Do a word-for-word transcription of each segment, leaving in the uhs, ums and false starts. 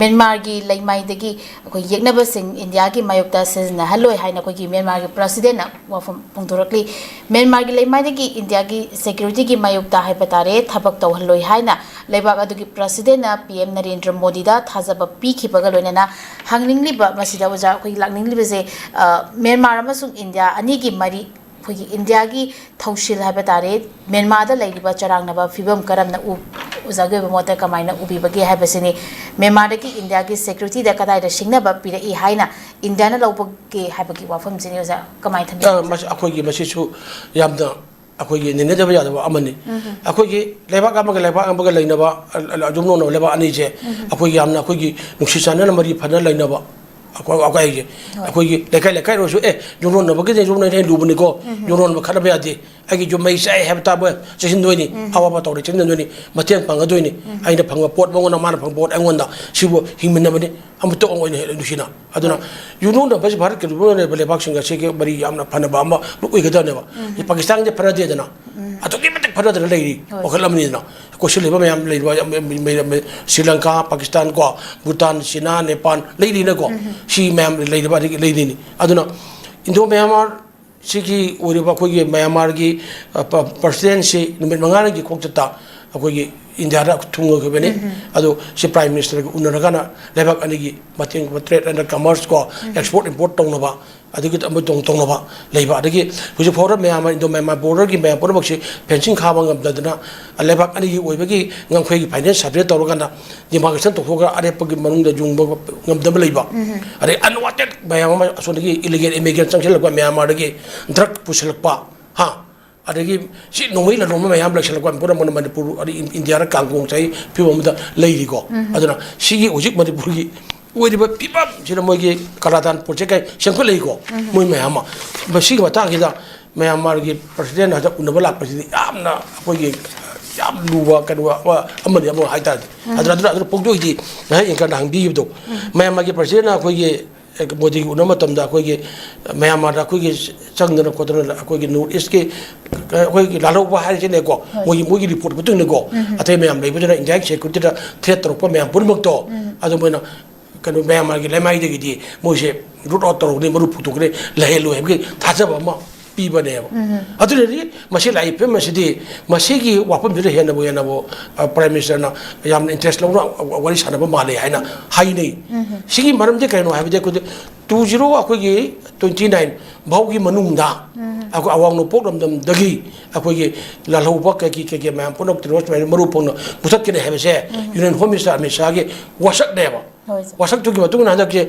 ꯃ꯭ꯌꯥꯟꯃꯥꯔꯒꯤ ꯂꯩꯃꯥꯏꯗꯒꯤ ꯑꯩꯈꯣꯏ ꯌꯦꯛꯅꯕꯁꯤꯡ ꯏꯟꯗꯤꯌꯥꯒꯤ ꯃꯥꯌꯣꯛꯇ ꯁꯤꯖꯤꯟꯅꯍꯜꯂꯣꯏ ꯍꯥꯏꯅ ꯑꯩꯈꯣꯏꯒꯤ ꯃ꯭ꯌꯥꯟꯃꯥꯔꯒꯤ ꯄ꯭ꯔꯁꯤꯗꯦꯟꯅ ꯋꯥꯐꯝ ꯐꯣꯡꯗꯣꯔꯛꯂꯤ꯫ ꯃ꯭ꯌꯥꯟꯃꯥꯔꯒꯤ ꯂꯩꯃꯥꯏꯗꯒꯤ ꯏꯟꯗꯤꯌꯥꯒꯤ ꯁꯦꯀ꯭ꯌꯨꯔꯤꯇꯤꯒꯤ ꯃꯥꯌꯣꯛꯇ ꯍꯥꯏꯕ ꯇꯥꯔꯦ, ꯊꯕꯛ ꯇꯧꯍꯜꯂꯣꯏ ꯍꯥꯏꯅ ꯂꯩꯕꯥꯛ ꯑꯗꯨꯒꯤ ꯄ꯭ꯔꯁꯤꯗꯦꯟꯅ ꯄꯤ ꯑꯦꯝ ꯅꯔꯦꯟꯗ꯭ꯔ ꯃꯣꯗꯤꯗ ꯊꯥꯖꯕ ꯄꯤꯈꯤꯕꯒ ꯂꯣꯏꯅꯅ ꯍꯪꯅꯤꯡꯂꯤꯕ, ꯃꯁꯤꯗ ꯑꯣꯖꯥ ꯑꯩꯈꯣꯏꯒꯤ ꯂꯥꯛꯅꯤꯡꯂꯤꯕꯁꯦ, ꯑ, ꯃ꯭ꯌꯥꯟꯃꯥꯔ ꯑꯃꯁꯨꯡ ꯏꯟꯗꯤꯌꯥ ꯑꯅꯤꯒꯤ ꯃꯔꯤ, ꯑꯩꯈꯣꯏꯒꯤ ꯏꯟꯗꯤꯌꯥꯒꯤ ꯊꯧꯁꯤꯜ ꯍꯥꯏꯕ ꯇꯥꯔꯦ, ꯃ꯭ꯌꯥꯟꯃꯥꯔꯗ ꯂꯩꯔꯤꯕ ꯆꯔꯥꯡꯅꯕ ꯐꯤꯕꯝ ꯀꯔꯝꯅ ꯎ-, ꯑꯣꯖꯥꯒꯤ ꯑꯣꯏꯕ ꯃꯣꯠꯇ ꯀꯃꯥꯏꯅ ꯎꯕꯤꯕꯒꯦ ꯍꯥꯏꯕꯁꯤꯅꯤ꯫ ꯃ꯭ꯌꯥꯟꯃꯥꯔꯗꯒꯤ ꯏꯟꯗꯤꯌꯥꯒꯤ ꯁꯦꯀ꯭ꯌꯨꯔꯤꯇꯤꯗ ꯀꯗꯥꯏꯗ ꯁꯤꯡꯅꯕ ꯄꯤꯔꯛꯏ ꯍꯥꯏꯅ ꯏꯟꯗꯤꯌꯥꯅ ꯂꯧꯕꯒꯦ ꯍꯥꯏꯕꯒꯤ ꯋꯥꯐꯝꯁꯤꯅꯤ ꯑꯣꯖꯥ, ꯀꯃꯥꯏꯅ ꯑ, ꯊꯝꯕꯤꯕꯒꯦ? ꯃꯁꯤ ꯑꯩꯈꯣꯏꯒꯤ, ꯃꯁꯤꯁꯨ ꯌꯥꯝꯅ ꯑꯩꯈꯣꯏꯒꯤ ꯅꯩꯅꯗꯕ ꯌꯥꯗꯕ ꯑꯃꯅꯤ꯫ ꯑꯩꯈꯣꯏꯒꯤ ꯂꯩꯕꯥꯛ ꯑꯃꯒ ꯂꯩꯕꯥꯛ ꯑꯃꯒ ꯂꯩꯅꯕ, ꯑ, ꯑ, ꯌꯨꯝꯂꯣꯟꯅꯕ ꯂꯩꯕꯥꯛ ꯑꯅꯤꯁꯦ, ꯑꯩꯈꯣꯏ ꯌꯥꯝꯅ ꯑꯩꯈꯣꯏꯒꯤ ꯅꯨꯡꯁꯤ ꯆꯥꯟꯅꯅ ꯃꯔꯤ ꯐꯅ ꯂꯩꯅꯕ, ꯑꯩꯈꯣꯏ, ꯑꯩꯈꯣꯏꯒꯤ, ꯍꯣꯏ꯫ ꯑꯩꯈꯣꯏꯒꯤ ꯂꯩꯀꯥꯏ ꯂꯩꯀꯥꯏ ꯑꯣꯏꯔꯁꯨ, "ꯑꯦ, ꯌꯨꯝꯂꯣꯟꯅꯕꯒꯤꯗꯤ ꯌꯨꯝꯂꯣꯟꯅꯕ ꯍꯦꯟꯅ ꯂꯨꯕꯅꯤꯀꯣ, ꯌꯨꯝꯂꯣꯟꯅꯕ ꯈꯠꯅꯕ ꯌꯥꯗꯦ, ꯑꯩꯒꯤ ꯌꯨꯝ ꯃꯩ ꯆꯥꯛꯑꯦ" ꯍꯥꯏꯕ ꯇꯥꯕ ꯆꯦꯛꯁꯤꯟꯗꯣꯏꯅꯤ, ꯑꯋꯥꯕ ꯇꯧꯔꯦ ꯆꯦꯛꯁꯤꯟꯗꯣꯏꯅꯤ, ꯃꯇꯦꯡ ꯄꯥꯡꯒꯗꯣꯏꯅꯤ꯫ ꯑꯩꯅ ꯐꯪꯕ ꯄꯣꯠ ꯃꯉꯣꯟꯗ, ꯃꯥꯅ ꯐꯪꯕ ꯄꯣꯠ ꯑꯩꯉꯣꯟꯗ, ꯁꯤꯕꯨ ꯍꯤꯡꯃꯤꯟꯅꯕꯅꯤ꯫ ꯑꯃꯠꯇ ꯑꯣꯏꯅ ꯍꯦꯟꯅ ꯅꯨꯡꯁꯤꯅ꯫ ꯑꯗꯨꯅ ꯍꯣꯏ꯫ ꯌꯨꯝꯂꯣꯟꯅꯕꯁꯤ ꯚꯥꯔꯠꯀ ꯂꯨꯞꯅꯔꯤꯕ ꯂꯩꯕꯥꯛꯁꯤꯡ ꯑꯁꯤꯒꯤ ꯃꯔꯤ ꯌꯥꯝꯅ ꯐꯅꯕ ꯑꯃ ꯑꯣꯏꯒꯗꯕꯅꯦꯕ꯫ ꯄꯥꯀꯤꯁꯇꯥꯟꯁꯦ ꯐꯅꯗꯦꯗꯅ, ꯑꯗꯨꯛꯀꯤ ꯃꯇꯤꯛ ꯐꯅꯗꯅ ꯂꯩꯔꯤ, ꯍꯣꯏ꯫ ꯋꯥꯈꯜ ꯑꯃꯅꯤꯗꯅ꯫ ꯀꯣꯏꯁꯤꯜꯂꯤꯕ ꯃꯌꯥꯝ ꯂꯩꯔꯤꯕ, ꯌꯥꯝ, ꯌꯥꯝ, ꯌꯥꯝ, ꯁ꯭ꯔꯤ ꯂꯪꯀꯥ, ꯄꯥꯀꯤꯁꯇꯥꯟ ꯀꯣ, ꯚꯨꯇꯥꯟ, ꯆꯤꯅꯥ, ꯅꯦꯄꯥꯟ, ꯂꯩꯔꯤꯅꯀꯣ꯫ ꯁꯤ ꯃꯌꯥꯝ ꯂꯩꯔꯤꯕ ꯑꯗꯒꯤ ꯂꯩꯔꯤꯅꯤ꯫ ꯑꯗꯨꯅ ꯏꯟꯗꯣ ꯃ꯭ꯌꯥꯟꯃꯥꯔ ꯁꯤꯒꯤ ꯑꯣꯏꯔꯤꯕ ꯑꯩꯈꯣꯏꯒꯤ ꯃ꯭ꯌꯥꯟꯃꯥꯔꯒꯤ, ꯑ, ꯄ-, ꯄ꯭ꯔꯁꯤꯗꯦꯟꯁꯤ ꯅꯨꯃꯤꯠ ꯃꯉꯥꯅꯤꯒꯤ ꯈꯣꯡꯆꯠꯇ ꯑꯩꯈꯣꯏꯒꯤ ꯏꯟꯗꯤꯌꯥꯗ ꯊꯨꯡꯉꯈꯤꯕꯅꯤ꯫ ꯑꯗꯣ ꯁꯤ ꯄ꯭ꯔꯥꯏꯝ ꯃꯤꯅꯤꯁꯇꯔꯒ ꯎꯅꯔꯒꯅ ꯂꯩꯕꯥꯛ ꯑꯅꯤꯒꯤ ꯃꯇꯦꯡ, ꯇ꯭ꯔꯦꯗ ꯑꯦꯟ ꯀꯃꯔꯁ ꯀꯣ, ꯑꯦꯛꯁꯄꯣꯔꯠ ꯏꯝꯄꯣꯔꯠ ꯇꯧꯅꯕ, ꯑꯗꯒꯤ ꯑꯃ ꯇꯧ-, ꯇꯧꯅꯕ ꯂꯩꯕ꯫ ꯑꯗꯒꯤ ꯍꯧꯖꯤꯛ ꯐꯥꯎꯕꯗ ꯃ꯭ꯌꯥꯟꯃꯥꯔ, ꯏꯟꯗꯣ ꯃ꯭ꯌꯥꯟꯃꯥꯔ ꯕꯣꯔꯗꯔꯒꯤ ꯃꯌꯥꯝ ꯄꯨꯝꯅꯃꯛꯁꯤ ꯐꯦꯟꯁꯤꯡ ꯈꯥꯕ ꯉꯝꯗꯗꯅ, ꯂꯩꯕꯥꯛ ꯑꯅꯤꯒꯤ ꯑꯣꯏꯕꯒꯤ ꯉꯝꯈꯩꯒꯤ ꯐꯥꯏꯅꯥꯟꯁ ꯁꯔꯚꯦ ꯇꯧꯔꯀꯥꯟꯗ ꯗꯤꯃꯥꯔꯀꯦꯁꯟ ꯇꯧꯊꯣꯛꯑꯒ ꯑꯔꯦꯞꯄꯒꯤ ꯃꯅꯨꯡꯗ ꯌꯨꯡꯕ ꯉꯝꯗꯕ ꯂꯩꯕ꯫ ꯑꯗꯩ ꯑꯟꯋꯥꯟꯇꯦꯗ ꯃꯌꯥꯝ ꯑꯃ ꯑꯁꯣꯝꯗꯒꯤ ꯏꯂꯤꯒꯦꯜ ꯏꯃꯤꯒ꯭ꯔꯦꯟ ꯆꯪꯁꯤꯜꯂꯛꯄ, ꯃ꯭ꯌꯥꯟꯃꯥꯔꯗꯒꯤ ꯗ꯭ꯔꯒ ꯄꯨꯁꯤꯜꯂꯛꯄ, ꯍꯥ? ꯑꯗꯒꯤ ꯁꯤ ꯅꯣꯡꯃꯩ ꯂꯥꯟꯂꯣꯟꯕ ꯃꯌꯥꯝ ꯂꯩꯁꯜꯂꯛꯄ, ꯄꯨꯝꯅꯃꯛ ꯃꯅꯤꯄꯨꯔ, ꯑꯗꯩ ꯏꯟ-, ꯏꯟꯗꯤꯌꯥꯗ ꯀꯥꯡꯒꯣꯡ ꯆꯥꯏ ꯐꯤꯕꯝ ꯑꯃꯗ ꯂꯩꯔꯤꯀꯣ꯫ ꯑꯗꯨꯅ ꯁꯤꯒꯤ ꯍꯧꯖꯤꯛ ꯃꯅꯤꯄꯨꯔꯒꯤ ꯑꯣꯏꯔꯤꯕ ꯐꯤꯕꯝꯁꯤꯗ ꯃꯣꯏꯒꯤ ꯀꯂꯥꯗꯥꯟ ꯄ꯭ꯔꯣꯖꯦꯛ ꯀꯥꯏ ꯁꯦꯝꯒꯠꯂꯛꯏꯀꯣ, ꯃꯣꯏ ꯃꯌꯥꯝ ꯑꯃ꯫ ꯃꯁꯤꯒꯤ ꯃꯇꯥꯡꯁꯤꯗ ꯃ꯭ꯌꯥꯟꯃꯥꯔꯒꯤ ꯄ꯭ꯔꯁꯤꯗꯦꯟ ꯍꯟꯗꯛ ꯎꯅꯕ ꯂꯥꯛꯄꯁꯤꯗꯤ ꯌꯥꯝꯅ ꯑꯩꯈꯣꯏꯒꯤ ꯌꯥꯝ ꯂꯨꯕ ꯀꯩꯅꯣ ꯑꯃ, ꯑꯃꯅꯤ, ꯑꯃ ꯍꯥꯏꯇꯥꯔꯦ꯫ ꯑꯗꯨꯅ, ꯑꯗꯨꯅ, ꯑꯗꯨꯅ ꯐꯣꯡꯗꯣꯛꯏꯗꯤ ꯉꯁꯥꯏ ꯑꯦꯡꯀꯔꯅ ꯍꯪꯕꯤꯈꯤꯕꯗꯣ, ꯃ꯭ꯌꯥꯟꯃꯥꯔꯒꯤ ꯄ꯭ꯔꯁꯤꯗꯦꯟꯅ ꯑꯩꯈꯣꯏꯒꯤ ꯑꯦ, ꯃꯣꯗꯤꯒꯤ ꯎꯅꯕ ꯃꯇꯝꯗ ꯑꯩꯈꯣꯏꯒꯤ ꯃ꯭ꯌꯥꯟꯃꯥꯔꯗ ꯑꯩꯈꯣꯏꯒꯤ ꯆꯪꯗꯅ ꯈꯣꯠꯇꯅ ꯑꯩꯈꯣꯏꯒꯤ ꯅꯣꯔꯠ ꯏꯁꯀꯤ, ꯑꯩꯈꯣꯏꯒꯤ ꯂꯥꯜꯍꯧꯕ ꯍꯥꯏꯔꯤꯁꯤꯅꯦꯀꯣ, ꯍꯣꯏ꯫ ꯃꯣꯏꯒꯤ, ꯃꯣꯏꯒꯤ ꯔꯤꯄꯣꯔꯠ ꯃꯇꯨꯡ ꯏꯟꯅꯀꯣ, ꯑꯇꯩ ꯃꯌꯥꯝ ꯂꯩꯕꯗꯨꯅ ꯏꯟꯗꯤꯌꯥꯒꯤ ꯁꯦꯀ꯭ꯌꯨꯔꯤꯇꯤꯗ ꯊ꯭ꯔꯦꯠ ꯇꯧꯔꯛꯄ ꯃꯌꯥꯝ ꯄꯨꯝꯅꯃꯛꯇꯣ, ꯑꯗꯨ ꯃꯣꯏꯅ ꯀꯩꯅꯣ ꯃꯌꯥꯝꯒꯤ ꯂꯩꯃꯥꯏꯗꯒꯤꯗꯤ ꯃꯣꯏꯁꯦ ꯔꯨꯠ ꯑꯥꯎꯠ ꯇꯧꯔꯛꯀꯅꯤ, ꯃꯔꯨ ꯄꯨꯊꯣꯛꯀꯅꯤ, ꯂꯩꯍꯜꯂꯣꯏ ꯍꯥꯏꯕꯒꯤ ꯊꯥꯖꯕ ꯑꯃ ꯄꯤꯕꯅꯦꯕ꯫ ꯑꯗꯨꯅꯗꯤ ꯃꯁꯤ ꯂꯥꯛꯏ ꯐꯤꯕꯝ ꯑꯁꯤꯗꯤ ꯃꯁꯤꯒꯤ ꯋꯥꯐꯝꯁꯤꯗ ꯍꯦꯟꯅꯕꯨ ꯍꯦꯟꯅꯕꯨ ꯄ꯭ꯔꯥꯏꯝ ꯃꯤꯅꯤꯁꯇꯔꯅ ꯌꯥꯝꯅ ꯏꯟꯇꯔꯦꯁ ꯂꯧꯅ ꯋꯥꯔꯤ ꯁꯥꯟꯅꯕ ꯃꯥꯜꯂꯦ ꯍꯥꯏꯅ ꯍꯥꯏꯅꯩ꯫ ꯁꯤꯒꯤ ꯃꯔꯝꯗꯤ ꯀꯔꯤꯅꯣ ꯍꯥꯏꯕꯗꯤ ꯑꯩꯈꯣꯏꯗꯤ ꯇꯨ ꯖꯤꯔꯣ ꯑꯩꯈꯣꯏꯒꯤ ꯇ꯭ꯋꯦꯟꯇꯤ ꯅꯥꯏꯟ ꯐꯥꯎꯒꯤ ꯃꯅꯨꯡꯗ ꯑꯩꯈꯣꯏ ꯑꯋꯥꯡ ꯅꯣꯡꯄꯣꯛ ꯂꯝꯗꯝꯗꯒꯤ ꯑꯩꯈꯣꯏꯒꯤ ꯂꯥꯜꯍꯧꯕ ꯀꯩꯀꯩ ꯀꯩꯀꯩ ꯃꯌꯥꯝ ꯄꯨꯝꯅꯃꯛ ꯇꯦꯔꯣꯔꯤꯁ ꯃꯌꯥꯝ ꯃꯔꯨ ꯐꯪꯅ ꯃꯨꯊꯠꯀꯅꯤ ꯍꯥꯏꯕꯁꯦ ꯌꯨꯅꯤꯌꯟ ꯍꯣꯝ ꯃꯤꯅꯤꯁꯇꯔ ꯑꯃꯤꯠ ꯁꯥꯍꯒꯤ ꯋꯥꯁꯛꯅꯦꯕ꯫ ꯍꯣꯏ, ꯁꯥꯔ꯫ ꯋꯥꯁꯛꯇꯨꯒꯤ ꯃꯇꯨꯡ ꯏꯟꯅ ꯍꯟꯗꯛꯁꯦ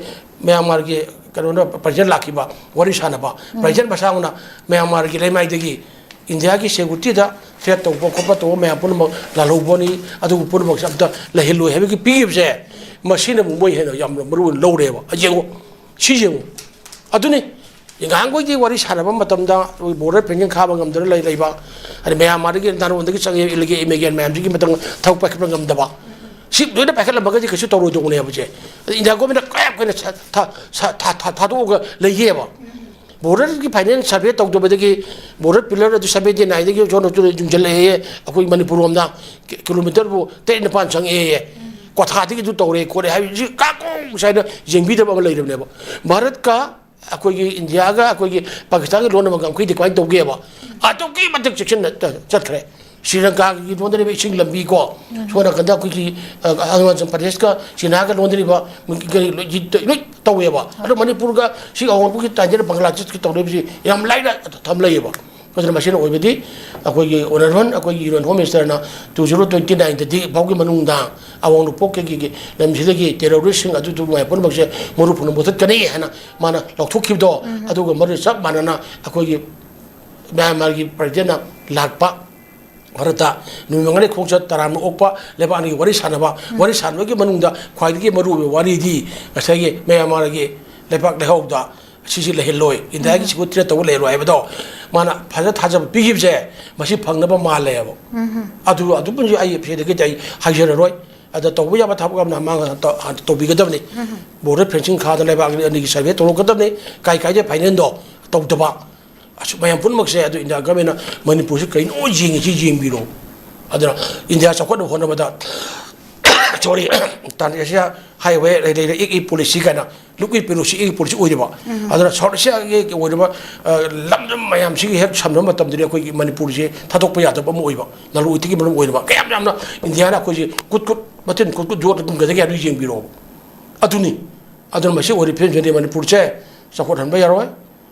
ꯃ꯭ꯌꯥꯟꯃꯥꯔꯒꯤ ꯀꯩꯅꯣꯅ ꯄ꯭ꯔꯦꯁꯤꯗꯦꯟꯠ ꯂꯥꯛꯈꯤꯕ ꯋꯥꯔꯤ ꯁꯥꯟꯅꯕ, ꯄ꯭ꯔꯦꯁꯤꯗꯦꯟꯠ ꯃꯁꯥꯃꯛꯅ ꯃ꯭ꯌꯥꯟꯃꯥꯔꯒꯤ ꯂꯩꯃꯥꯏꯗꯒꯤ ꯏꯟꯗꯤꯌꯥꯒꯤ ꯁꯦꯀ꯭ꯌꯨꯔꯤꯇꯤꯗ ꯊ꯭ꯔꯦꯠ ꯇꯧꯕ ꯈꯣꯠꯄ ꯇꯧꯕ ꯃꯌꯥꯝ ꯄꯨꯝꯅꯃꯛ ꯂꯥꯜꯍꯧꯕꯅꯤ, ꯑꯗꯨꯕꯨ ꯄꯨꯝꯅꯃꯛꯁꯦ ꯑꯝꯇ ꯂꯩꯍꯜꯂꯣꯏ ꯍꯥꯏꯕꯒꯤ ꯄꯤꯈꯤꯕꯁꯦ, ꯃꯁꯤꯅ ꯑꯃꯨꯛ ꯃꯣꯏ ꯍꯦꯟꯅ ꯌꯥꯝꯅ ꯃꯔꯨ ꯑꯣꯏꯅ ꯂꯧꯔꯦꯕ꯫ ꯌꯦꯡꯉꯣ, ꯁꯤ ꯌꯦꯡꯉꯨ꯫ ꯑꯗꯨꯅꯤ, ꯉꯍꯥꯟꯈꯣꯏꯗꯤ ꯋꯥꯔꯤ ꯁꯥꯟꯅꯕ ꯃꯇꯝꯗ ꯑꯩꯈꯣꯏ ꯕꯣꯔꯗꯔ ꯐꯦꯟꯁꯤꯡ ꯈꯥꯕ ꯉꯝꯗꯅ ꯂꯩ-, ꯂꯩꯕ, ꯑꯗꯩ ꯃꯌꯥꯟꯃꯥꯔꯗꯒꯤ ꯅꯥꯔꯣꯟꯗꯒꯤ ꯆꯪꯉꯛꯏꯕ ꯏꯂꯤꯒꯦꯜ ꯏꯃꯤꯒ꯭ꯔꯦꯟ ꯃꯌꯥꯝꯁꯤꯒꯤ ꯃꯇꯥꯡꯗ ꯊꯕꯛ ꯄꯥꯏꯈꯠꯄ ꯉꯝꯗꯕ, ꯁꯤ ꯂꯣꯏꯅ ꯄꯥꯏꯈꯠꯂꯝꯃꯒꯗꯤ ꯀꯩꯁꯨ ꯇꯧꯔꯣꯏꯗꯧꯕꯅꯦꯕꯁꯦ꯫ ꯑꯗ ꯏꯟꯗꯤꯌꯥ ꯒꯣꯔꯃꯦꯟꯅ ꯀꯌꯥꯝ ꯀꯨꯏꯅ ꯁ-, ꯊ-, ꯁ-, ꯊ-, ꯊ-, ꯊꯥꯗꯣꯛꯑꯒ ꯂꯩꯒꯦꯕ? ꯕꯣꯔꯗꯔꯒꯤ ꯐꯥꯏꯅꯦꯟꯁ ꯁꯔꯚꯦ ꯇꯧꯗꯕꯗꯒꯤ ꯕꯣꯔꯗꯔ ꯄꯤꯂꯔ ꯑꯗꯨ ꯁꯚꯦꯟꯇꯤ ꯅꯥꯏꯟꯗꯒꯤ ꯁꯣꯝꯗ ꯌꯨꯡꯁꯤꯜꯂꯛꯑꯦ ꯑꯩꯈꯣꯏ ꯃꯅꯤꯄꯨꯔ ꯔꯣꯝꯗ꯫ ꯀꯤ-, ꯀꯤꯂꯣꯃꯤꯇꯔꯕꯨ ꯇꯔꯦꯠ ꯅꯤꯄꯥꯟ ꯆꯪꯉꯛꯑꯦ꯫ ꯀ꯭ꯋꯥꯊꯥꯗꯒꯤ ꯑꯗꯨ ꯇꯧꯔꯦ ꯈꯣꯠꯂꯦ ꯍꯥꯏꯕꯁꯤ ꯀꯥꯀꯣꯡ ꯁꯥꯏꯗ ꯌꯦꯡꯕꯤꯗꯕ ꯑꯃ ꯂꯩꯔꯕꯅꯦꯕ꯫ ꯚꯥꯔꯠꯀ ꯑꯩꯈꯣꯏꯒꯤ ꯏꯟꯗꯤꯌꯥꯒ ꯑꯩꯈꯣꯏꯒꯤ ꯄꯥꯀꯤꯁꯇꯥꯟꯒꯤ ꯂꯣꯟꯅꯕ ꯉꯝꯈꯩꯗꯤ ꯀꯃꯥꯏꯅ ꯇꯧꯒꯦꯕ? ꯑꯗꯨꯛꯀꯤ ꯃꯇꯤꯛ ꯆꯦꯛꯁꯤꯟꯅ ꯆ-, ꯆꯠꯈ꯭ꯔꯦ꯫ ꯁ꯭ꯔꯤ ꯂꯪꯀꯥꯒꯤ ꯂꯣꯟꯗꯔꯤꯕ ꯏꯁꯤꯡ ꯂꯝꯕꯤ ꯀꯣ, ꯁꯣꯝ ꯅꯥꯀꯟꯗ ꯑꯩꯈꯣꯏꯒꯤ, ꯑ, ꯑꯔꯨꯅꯥꯆꯜ ꯄ꯭ꯔꯗꯦꯁꯀ ꯆꯤꯅꯥꯒ ꯂꯣꯟꯗꯔꯤꯕ ꯀꯔꯤ ꯂꯣꯏ, ꯂꯣꯏ ꯇꯧꯋꯦꯕ꯫ ꯑꯗꯣ ꯃꯅꯤꯄꯨꯔꯒ ꯁꯤ ꯑꯋꯥꯡ ꯅꯣꯡꯄꯣꯛꯀꯤ ꯇꯥꯏꯗꯅ ꯕꯪꯒ꯭ꯂꯥꯗꯦꯁꯀ ꯇꯧꯅꯔꯤꯕꯁꯤ ꯌꯥꯝ ꯂꯥꯏꯅ ꯊꯝ ꯂꯩꯌꯦꯕ꯫ ꯑꯗꯨꯅ ꯃꯁꯤꯅ ꯑꯣꯏꯕꯗꯤ ꯑꯩꯈꯣꯏꯒꯤ ꯑꯣꯅꯔꯦꯕꯜ ꯑꯩꯈꯣꯏꯒꯤ ꯌꯨꯅꯤꯌꯟ ꯍꯣꯝ ꯃꯤꯅꯤꯁꯇꯔꯅ ꯇꯨ ꯖꯤꯔꯣ ꯇ꯭ꯋꯦꯟꯇꯤ ꯅꯥꯏꯟꯗꯗꯤ ꯐꯥꯎꯒꯤ ꯃꯅꯨꯡꯗ ꯑꯋꯥꯡ ꯅꯣꯡꯄꯣꯛ ꯀꯩꯒꯤ ꯂꯝꯁꯤꯗꯒꯤ ꯇꯦꯔꯣꯔꯤꯁꯁꯤꯡ ꯑꯗꯨꯗꯨ ꯃꯌꯥꯝ ꯄꯨꯝꯅꯃꯛꯁꯦ ꯃꯔꯨ ꯐꯪꯅ ꯃꯨꯊꯠꯀꯅꯤ ꯍꯥꯏꯅ ꯃꯥꯅ ꯂꯥꯎꯊꯣꯛꯈꯤꯕꯗꯣ, ꯑꯗꯨꯒ ꯃꯗꯨ ꯆꯞ ꯃꯥꯟꯅꯅ ꯑꯩꯈꯣꯏꯒꯤ ꯃ꯭ꯌꯥꯟꯃꯥꯔꯒꯤ ꯄ꯭ꯔꯦꯁꯤꯗꯦꯟꯠꯅ ꯂꯥꯛꯄ ꯚꯥꯔꯠꯇ ꯅꯨꯃꯤꯠ ꯃꯉꯥꯅꯤ ꯈꯣꯡꯆꯠ ꯇꯔꯥꯝꯅ ꯑꯣꯛꯄ ꯂꯩꯕꯥꯛ ꯑꯅꯤꯒꯤ ꯋꯥꯔꯤ ꯁꯥꯟꯅꯕ, ꯋꯥꯔꯤ ꯁꯥꯟꯅꯕꯒꯤ ꯃꯅꯨꯡꯗ ꯈ꯭ꯋꯥꯏꯗꯒꯤ ꯃꯔꯨꯑꯣꯏꯕ ꯋꯥꯔꯤꯗꯤ ꯉꯁꯥꯏꯒꯤ ꯃ꯭ꯌꯥꯟꯃꯥꯔꯒꯤ ꯂꯩꯕꯥꯛ ꯂꯩꯍꯥꯎꯗ ꯁꯤꯁꯤ ꯂꯩꯍꯜꯂꯣꯏ, ꯏꯟꯗꯤꯌꯥꯒꯤ ꯁꯤꯀ꯭ꯌꯨꯔꯤꯇꯤꯗ ꯇꯧꯕ ꯂꯩꯍꯜꯂꯣꯏ ꯍꯥꯏꯕꯗꯣ ꯃꯥꯅ ꯐꯖꯅ ꯊꯥꯖꯕ ꯄꯤꯈꯤꯕꯁꯦ, ꯃꯁꯤ ꯐꯪꯅꯕ ꯃꯥꯜꯂꯦꯕ꯫ ꯑꯗꯨ, ꯑꯗꯨꯕꯨꯗꯤ ꯑꯩ ꯁꯤꯗꯒꯤꯗꯤ ꯑꯩ ꯍꯥꯏꯖꯔꯔꯣꯏ꯫ ꯑꯗ ꯇꯧꯕ ꯌꯥꯕ ꯊꯕꯛ ꯑꯃꯅ ꯃꯥ ꯇꯧ-, ꯍꯥꯟꯅ ꯇꯧꯕꯤꯒꯗꯕꯅꯤ꯫ ꯕꯣꯔꯗꯔ ꯐꯦꯟꯁꯤꯡ ꯈꯥꯗꯅ ꯂꯩꯕꯥꯛ ꯑꯅꯤꯒꯤ ꯁꯔꯚꯦ ꯇꯧꯔꯛꯀꯗꯕꯅꯤ꯫ ꯀꯥꯏ ꯀꯥꯏꯗ ꯐꯥꯏꯅꯦꯜꯗꯣ ꯇꯧꯗꯕ꯫ ꯑꯁꯨꯛ ꯃꯌꯥꯝ ꯄꯨꯝꯅꯃꯛꯁꯦ ꯑꯗꯨ ꯏꯟꯗꯤꯌꯥ ꯒꯚꯔꯟꯃꯦꯟꯅ ꯃꯅꯤꯄꯨꯔꯁꯤ ꯀꯩꯅꯣ ꯌꯦꯡꯉꯤꯁꯤ ꯌꯦꯡꯕꯤꯔꯣ꯫ ꯑꯗꯨꯅ ꯏꯟꯗꯤꯌꯥ ꯆꯥꯎꯈꯠꯅꯕ ꯍꯣꯠꯅꯕꯗ ꯁꯣꯔꯤ, ꯇ꯭ꯔꯥꯟꯁ ꯑꯦꯁꯤꯌꯥ ꯍꯥꯏꯋꯦ ꯂꯩꯔꯦ, ꯏꯛ ꯏ ꯄꯣꯂꯤꯁꯤ ꯀꯥꯏꯅ, ꯂꯨꯛ E policy, egg E policy ꯑꯣꯏꯔꯤꯕ꯫ ꯑꯗꯨꯅ ꯁꯥꯎꯠ ꯑꯦꯁꯤꯌꯥꯒꯤ ꯑꯣꯏꯔꯤꯕ, ꯑ, ꯂꯝꯗꯝ ꯃꯌꯥꯝꯁꯤꯒꯤ ꯍꯦꯛ ꯁꯝꯅꯕ ꯃꯇꯝꯗꯗꯤ ꯑꯩꯈꯣꯏꯒꯤ ꯃꯅꯤꯄꯨꯔꯁꯦ ꯊꯥꯗꯣꯛꯄ ꯌꯥꯗꯕ ꯑꯃ ꯑꯣꯏꯕ, ꯂꯂꯣꯟ ꯏꯇꯤꯛꯀꯤ ꯃꯔꯝ ꯑꯣꯏꯔꯤꯕ꯫ ꯀꯌꯥꯝ ꯌꯥꯝꯅ ꯏꯟꯗꯤꯌꯥꯅ ꯑꯩꯈꯣꯏꯁꯦ ꯀꯨꯠ ꯀꯨꯠ, ꯃꯊꯤꯟ ꯀꯨꯠ ꯀꯨꯠ ꯌꯣꯠꯂꯒ ꯀꯨꯝꯒꯗꯒꯦ ꯍꯥꯏꯕꯗꯨ ꯌꯦꯡꯕꯤꯔꯣꯕ꯫ ꯑꯗꯨꯅꯤ꯫ ꯑꯗꯨꯅ ꯃꯁꯤ ꯑꯣꯏꯔꯤꯕ ꯐꯤꯕꯝꯁꯤꯗꯤ ꯃꯅꯤꯄꯨꯔꯁꯦ ꯆꯥꯎꯈꯠꯍꯟꯕ ꯌꯥꯔꯣꯏ꯫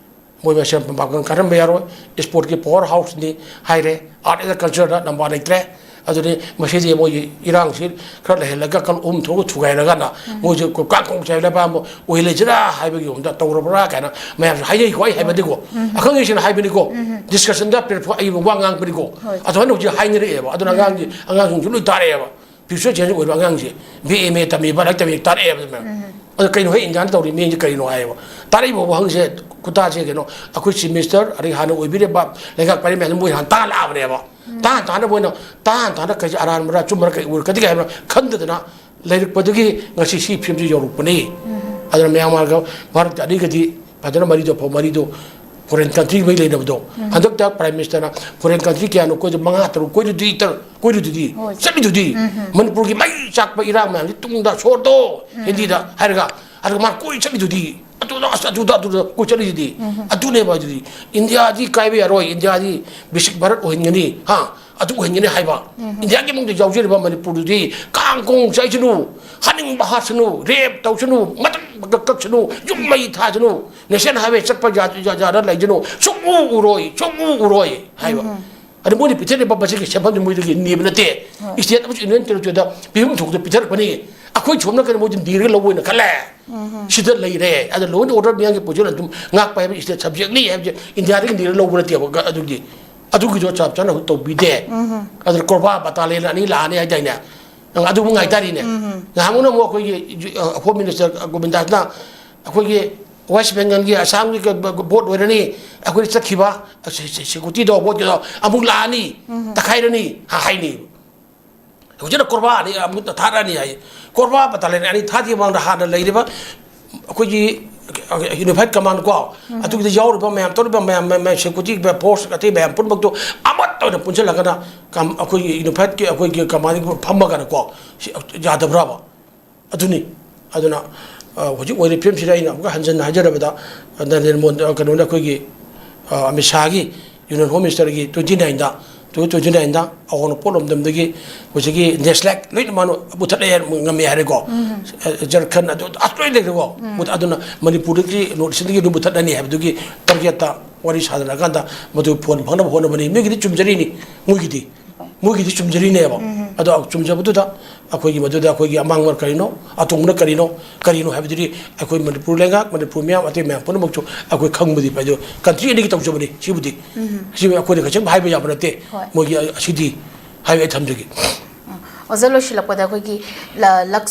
ꯃꯣꯏ ꯃꯁꯦꯟ ꯄꯥꯡꯒꯜ ꯀꯥꯟꯍꯟꯕ ꯌꯥꯔꯣꯏ꯫ ꯏꯁꯄꯣꯔꯠꯀꯤ ꯄꯥꯋꯔ ꯍꯥꯎꯁꯅꯤ ꯍꯥꯏꯔꯦ, ꯑꯥꯔꯠ ꯑꯦꯟ ꯀꯜꯆꯔꯗ ꯅꯝꯕꯔ ꯂꯩꯇ꯭ꯔꯦ꯫ ꯑꯗꯨꯅꯤ ꯃꯁꯤꯗꯤ ꯃꯣꯏꯒꯤ ꯏꯔꯥꯡꯁꯤ ꯈꯔ ꯂꯩꯍꯜꯂꯒ ꯀꯥꯡ ꯑꯍꯨꯝ ꯊꯣꯛꯑꯒ ꯊꯨꯒꯥꯏꯔꯒꯅ ꯃꯣꯏꯁꯦ ꯀꯥꯡ ꯀꯣꯡ ꯆꯥꯏꯕ ꯑꯄꯥꯝꯕ ꯑꯣꯏꯍꯜꯂꯁꯤꯔꯥ ꯍꯥꯏꯕꯒꯤ ꯃꯑꯣꯡꯗ ꯇꯧꯔꯕ꯭ꯔꯥ ꯀꯥꯏꯅ ꯃꯌꯥꯝꯁꯨ ꯍꯥꯏꯅꯩꯀꯣ꯫ ꯑꯩ ꯍꯥꯏꯕꯗꯤꯀꯣ, ꯑꯈꯪꯉꯩꯁꯤꯅ ꯍꯥꯏꯕꯅꯤꯀꯣ, ꯗꯤꯁꯀꯁꯟꯗ ꯄ꯭ꯂꯦꯠꯐꯣꯝ ꯑꯩ ꯋꯥ ꯉꯥꯡꯕꯅꯤꯀꯣ꯫ ꯍꯣꯏ꯫ ꯑꯗꯨꯃꯥꯏꯅ ꯍꯧꯖꯤꯛ ꯍꯥꯏꯅꯔꯛꯑꯦꯕ꯫ ꯑꯗꯨꯅ ꯑꯉꯥꯡꯁꯤ, ꯑꯉꯥꯡꯁꯤꯡꯁꯨ ꯂꯣꯏ ꯇꯥꯔꯛꯑꯦꯕ꯫ ꯐ꯭ꯌꯨꯆꯔ ꯖꯦꯟ ꯑꯣꯏꯕ ꯑꯉꯥꯡꯁꯦ ꯕꯤ ꯑꯦ ꯑꯦꯝ ꯑꯦ ꯇꯝꯃꯤꯕ, ꯂꯥꯏꯔꯤꯛ ꯇꯝꯃꯤꯕ ꯇꯥꯔꯛꯑꯦꯕ ꯑꯗꯨꯃꯥꯏꯅ꯫ ꯑꯗꯣ ꯀꯩꯅꯣ ꯍꯦꯛ ꯏꯟꯗꯤꯌꯥꯅ ꯇꯧꯔꯤ ꯃꯤꯁꯦ ꯀꯔꯤꯅꯣ ꯍꯥꯏꯌꯦꯕ꯫ ꯇꯥꯔꯛꯏꯕ ꯋꯥꯍꯪꯁꯦ, ꯈꯨꯇꯥꯁꯦ ꯀꯩꯅꯣ, ꯑꯩꯈꯣꯏ ꯆꯤꯐ ꯃꯤꯅꯤꯁꯇꯔ ꯑꯗꯒꯤ ꯍꯥꯟꯅ ꯑꯣꯏꯕꯤꯔꯤꯕ ꯂꯩꯉꯥꯛ ꯄꯥꯏꯔꯝꯃꯤ ꯍꯥꯏꯅ ꯃꯣꯏ ꯍꯥꯟꯅ ꯇꯥ ꯂꯥꯛꯑꯕꯅꯦꯕ꯫ ꯇꯥ ꯇꯥꯅ ꯃꯣꯏꯅ ꯇꯥ ꯇꯥꯅ ꯀꯩꯁꯦ ꯑꯔꯥꯟꯕꯔꯥ ꯑꯆꯨꯝꯕꯔꯥ ꯀꯩ ꯑꯣꯏꯔꯛꯀꯗꯒꯦ ꯍꯥꯏꯕ ꯈꯟꯗꯗꯅ ꯂꯩꯔꯛꯄꯗꯒꯤ ꯉꯁꯤ ꯁꯤ ꯐꯤꯕꯝꯁꯤ ꯌꯧꯔꯛꯄꯅꯤ꯫ ꯑꯗꯨꯅ ꯃ꯭ꯌꯥꯟꯃꯥꯔꯒ ꯚꯥꯔꯠꯀ ꯑꯅꯤꯒꯗꯤ ꯐꯖꯅ ꯃꯔꯤꯗꯣ ꯐꯧ ꯃꯔꯤꯗꯣ ꯐꯣꯔꯦꯟ ꯀꯟꯇ꯭ꯔꯤ ꯃꯔꯤ ꯂꯩꯅꯕꯗꯣ꯫ ꯍꯟꯗꯛꯇ ꯄ꯭ꯔꯥꯏꯝ ꯃꯤꯅꯤꯁꯇꯔꯅ ꯐꯣꯔꯦꯟ ꯀꯟꯇ꯭ꯔꯤ ꯀꯌꯥꯅꯣ ꯀꯣꯏꯗ ꯃꯉꯥ ꯇꯔꯨꯛ ꯀꯣꯏꯔꯨꯗꯤ ꯇꯔ-, ꯀꯣꯏꯔꯨꯗꯨꯗꯤ꯫ ꯍꯣꯏ꯫ ꯆꯠꯂꯤꯗꯨꯗꯤ꯫ ꯃꯅꯤꯄꯨꯔꯒꯤ ꯃꯩ ꯆꯥꯛꯄ ꯏꯔꯥꯡ ꯃꯌꯥꯝꯁꯤ ꯇꯨꯡꯗ ꯁꯣꯔꯗꯣ ꯍꯤꯟꯗꯤꯗ ꯍꯥꯏꯔꯒ, ꯑꯗꯨꯒ ꯃꯥ ꯀꯣꯏ ꯆꯠꯂꯤꯗꯨꯗꯤ꯫ ꯑꯗꯨꯗ ꯑꯁ ꯑꯗꯨꯗ ꯑꯗꯨꯗ ꯀꯣꯏ ꯆꯠꯂꯤꯗꯨꯗꯤ꯫ ꯑꯗꯨꯅꯦꯕ ꯑꯗꯨꯗꯤ꯫ ꯏꯟꯗꯤꯌꯥꯗꯤ ꯀꯥꯏꯕ ꯌꯥꯔꯣꯏ, ꯏꯟꯗꯤꯌꯥꯗꯤ ꯕꯤꯁꯤꯛ ꯚꯥꯔꯠ ꯑꯣꯏꯍꯟꯒꯅꯤ꯫ ꯍꯥ? ꯑꯗꯨ ꯑꯣꯏꯍꯟꯒꯅꯤ ꯍꯥꯏꯕ꯫ ꯏꯟꯗꯤꯌꯥꯒꯤ ꯃꯅꯨꯡꯗ ꯌꯥꯎꯖꯔꯤꯕ ꯃꯅꯤꯄꯨꯔꯗꯨꯗꯤ ꯀꯥꯡ ꯀꯣꯡ ꯆꯥꯏꯁꯅꯨ, ꯍꯥꯠꯅꯤꯡꯕ ꯍꯥꯠꯁꯅꯨ, ꯔꯦꯞ ꯇꯧꯁꯅꯨ, ꯃꯇꯝ ꯀꯛꯁꯅꯨ, ꯌꯨꯝ ꯃꯩ ꯊꯥꯁꯅꯨ, ꯅꯦꯁꯅꯦꯜ ꯍꯥꯏꯋꯦ ꯆꯠꯄ ꯌꯥ-, ꯌꯥ-, ꯌꯥꯗ ꯂꯩꯁꯅꯨ, ꯁꯨꯡꯎ ꯎꯔꯣꯏ, ꯁꯨꯡꯎ ꯎꯔꯣꯏ ꯍꯥꯏꯕ꯫ ꯑꯗ ꯃꯣꯏꯅ ꯄꯤꯊꯔꯛꯏꯕ ꯃꯁꯤꯒꯤ ꯁꯦꯟꯐꯝꯁꯤ ꯃꯣꯏꯗꯒꯤ ꯅꯤꯕ ꯅꯠꯇꯦ꯫ ꯍꯣꯏ꯫ ꯏꯁꯇꯦꯠ ꯑꯃꯁꯨ ꯌꯨꯅꯤꯌꯟ ꯇꯦꯔꯤꯇꯣꯔꯤꯗ ꯄꯤꯐꯝ ꯊꯣꯛꯄꯗ ꯄꯤꯊꯔꯛꯄꯅꯤ꯫ ꯑꯩꯈꯣꯏ ꯁꯣꯝꯅ ꯀꯩꯅꯣ ꯃꯣꯏꯗꯤ ꯅꯤꯔꯒ ꯂꯧꯕ ꯑꯣꯏꯅ ꯈꯜꯂꯦ꯫ ꯁꯤꯗ ꯂꯩꯔꯦ꯫ ꯑꯗ ꯂꯣ ꯑꯦꯟ ꯑꯣꯔꯗꯔ ꯃꯤꯌꯥꯝꯒꯤ ꯄꯣꯖꯤꯁꯟ ꯑꯗꯨꯝ ꯉꯥꯛꯄ ꯍꯥꯏꯕ ꯏꯁꯇꯦꯠ ꯁꯕꯖꯦꯛꯅꯤ ꯍꯥꯏꯕꯁꯦ ꯏꯟꯗꯤꯌꯥꯗꯒꯤ ꯅꯤꯔꯒ ꯂꯧꯕ ꯅꯠꯇꯦꯕ꯫ ꯑꯗꯨꯒꯤ ꯑꯗꯨꯒꯤꯗꯣ ꯆꯞ ꯆꯥꯅ ꯍꯧꯖꯤꯛ ꯇꯧꯕꯤꯗꯦ꯫ ꯑꯗꯨꯅ ꯀꯣꯔꯕꯥ ꯕꯇꯥꯂꯤꯌꯟ ꯑꯅꯤ ꯂꯥꯛꯑꯅꯤ ꯍꯥꯏꯗꯥꯏꯅꯦ? ꯅꯪ ꯑꯗꯨꯕꯨ ꯉꯥꯏꯇꯥꯔꯤꯅꯦ꯫ ꯉꯥꯏꯍꯥꯛꯃꯨꯛꯅ ꯑꯃꯨꯛ ꯑꯩꯈꯣꯏꯒꯤ ꯍꯣꯝ ꯃꯤꯅꯤꯁꯇꯔ ꯒꯣꯕꯤꯟꯗꯥꯁꯅ ꯑꯩꯈꯣꯏꯒꯤ ꯋꯦꯁ ꯕꯦꯡꯒꯜꯒꯤ ꯑꯁꯥꯝꯒꯤ ꯕꯣꯠ ꯑꯣꯏꯔꯅꯤ, ꯑꯩꯈꯣꯏ ꯆꯠꯈꯤꯕ ꯁꯦꯀꯨꯔꯤꯇꯤꯗꯣ ꯕꯣꯠꯀꯤꯗꯣ ꯑꯃꯨꯛ ꯂꯥꯛꯑꯅꯤ, ꯇꯛꯈꯥꯏꯔꯅꯤ ꯍꯥꯏꯅꯤ꯫ ꯍꯧꯖꯤꯛꯅ ꯀꯣꯔꯕꯥ ꯑꯅꯤ ꯑꯃꯨꯛ ꯊꯥꯔꯛꯑꯅꯤ ꯍꯥꯏ꯫ ꯀꯣꯔꯕꯥ ꯕꯇꯥꯂꯤꯌꯟ ꯑꯅꯤ ꯊꯥꯗ꯭ꯔꯤ ꯃꯃꯥꯡꯗ ꯍꯥꯟꯅ ꯂꯩꯔꯤꯕ ꯑꯩꯈꯣꯏꯒꯤ ꯌꯨꯅꯤꯐꯥꯏꯠ ꯀꯃꯥꯟ ꯀꯣ, ꯑꯗꯨꯒꯤꯗ ꯌꯥꯎꯔꯤꯕ ꯃꯌꯥꯝ, ꯇꯧꯔꯤꯕ ꯃꯌꯥꯝ, ꯃꯌꯥꯝ, ꯃꯌꯥꯝ ꯁꯦꯀꯨꯔꯤꯇꯤ ꯐꯣꯔꯁ ꯑꯇꯩ ꯃꯌꯥꯝ ꯄꯨꯝꯅꯃꯛꯇꯣ ꯑꯃꯠꯇ ꯑꯣꯏꯅ ꯄꯨꯟꯁꯤꯜꯂꯒꯅ ꯀꯝ-, ꯑꯩꯈꯣꯏꯒꯤ ꯌꯨꯅꯤꯐꯥꯏꯠꯀꯤ ꯑꯩꯈꯣꯏꯒꯤ ꯀꯃꯥꯟꯒꯤ ꯐꯝꯃꯒꯅꯀꯣ, ꯁꯤ ꯌꯥꯗꯕ꯭ꯔꯕ? ꯑꯗꯨꯅꯤ꯫ ꯑꯗꯨꯅ, ꯑ, ꯍꯧꯖꯤꯛ ꯑꯣꯏꯔꯤꯕ ꯐꯤꯕꯝꯁꯤꯗ ꯑꯩꯅ ꯑꯃꯨꯛꯀ ꯍꯟꯖꯟꯅ ꯍꯥꯏꯖꯔꯕꯗ, ꯑ, ꯅꯔꯦꯟꯗ꯭ꯔ ꯃꯣꯗꯤ, ꯑ, ꯀꯩꯅꯣꯅ ꯑꯩꯈꯣꯏꯒꯤ, ꯑ, ꯑꯃꯤꯠ ꯁꯥꯍꯒꯤ Union Home Minister ꯒꯤ twenty nine ꯗ, two thousand twenty nine ꯗ ꯑꯋꯥꯡ ꯅꯣꯡꯄꯣꯛ ꯂꯝꯗꯝꯗꯒꯤ ꯍꯧꯖꯤꯛꯀꯤ NESLAC ꯂꯣꯏꯅ ꯃꯥꯅ ꯃꯨꯊꯠꯂꯦ, ꯉꯝꯃꯦ ꯍꯥꯏꯔꯦꯀꯣ꯫ ꯎꯝ꯫ ꯑ, ꯖꯔꯈꯟ ꯑꯗꯨ ꯑꯁ ꯂꯣꯏ ꯂꯩꯈ꯭ꯔꯦꯀꯣ꯫ ꯎꯝ꯫ ꯃꯨꯊꯠ-, ꯑꯗꯨꯅ ꯃꯅꯤꯄꯨꯔꯗꯒꯤ North East ꯇꯒꯤ ꯂꯣꯏ ꯃꯨꯊꯠꯂꯅꯤ ꯍꯥꯏꯕꯗꯨꯒꯤ target ꯇ ꯋꯥꯔꯤ ꯁꯥꯟꯅꯔꯀꯥꯟꯗ ꯃꯗꯨ ꯐꯣꯟ ꯐꯪꯅꯕ ꯍꯣꯠꯅꯕꯅꯤ꯫ ꯃꯤꯒꯤꯗꯤ ꯆꯨꯝꯖꯔꯤꯅꯤ, ꯃꯣꯏꯒꯤꯗꯤ꯫ ꯃꯣꯏꯒꯤꯗꯤ ꯆꯨꯝꯖꯔꯤꯅꯦꯕ꯫ ꯎꯝ꯫ ꯑꯗꯣ ꯆꯨꯝꯖꯕꯗꯨꯗ ꯑꯩꯈꯣꯏꯒꯤ ꯃꯗꯨꯗ ꯑꯩꯈꯣꯏꯒꯤ ꯑꯃꯥꯡꯕ ꯀꯔꯤꯅꯣ, ꯑꯇꯣꯡꯕꯅ ꯀꯔꯤꯅꯣ, ꯀꯔꯤꯅꯣ ꯍꯥꯏꯕꯗꯨꯗꯤ ꯑꯩꯈꯣꯏ ꯃꯅꯤꯄꯨꯔ ꯂꯩꯉꯥꯛ, ꯃꯅꯤꯄꯨꯔ ꯃꯤꯌꯥꯝ, ꯑꯇꯩ ꯃꯌꯥꯝ ꯄꯨꯝꯅꯃꯛꯁꯨ ꯑꯩꯈꯣꯏ ꯈꯪꯕꯗꯤ ꯐꯩ꯫ ꯑꯗꯣ country ꯑꯅꯤꯒꯤ ꯇꯧꯖꯕꯅꯤ ꯁꯤꯕꯨꯗꯤ꯫ ꯎꯝ꯫ ꯁꯤꯕꯨ ꯑꯩꯈꯣꯏꯅ ꯀꯩꯁꯨꯝ ꯍꯥꯏꯕ ꯌꯥꯕ ꯅꯠꯇꯦ꯫ ꯍꯣꯏ꯫ ꯃꯣꯏꯒꯤ ꯑꯁꯤꯗꯤ ꯍꯥꯏꯕ ꯑꯩ ꯊꯝꯖꯒꯦ꯫ ꯎꯝ꯫ ꯑꯣꯖꯥ, ꯂꯣꯏꯁꯤꯜꯂꯛꯄꯗ ꯑꯩꯈꯣꯏꯒꯤ ꯂ-, ꯂꯛ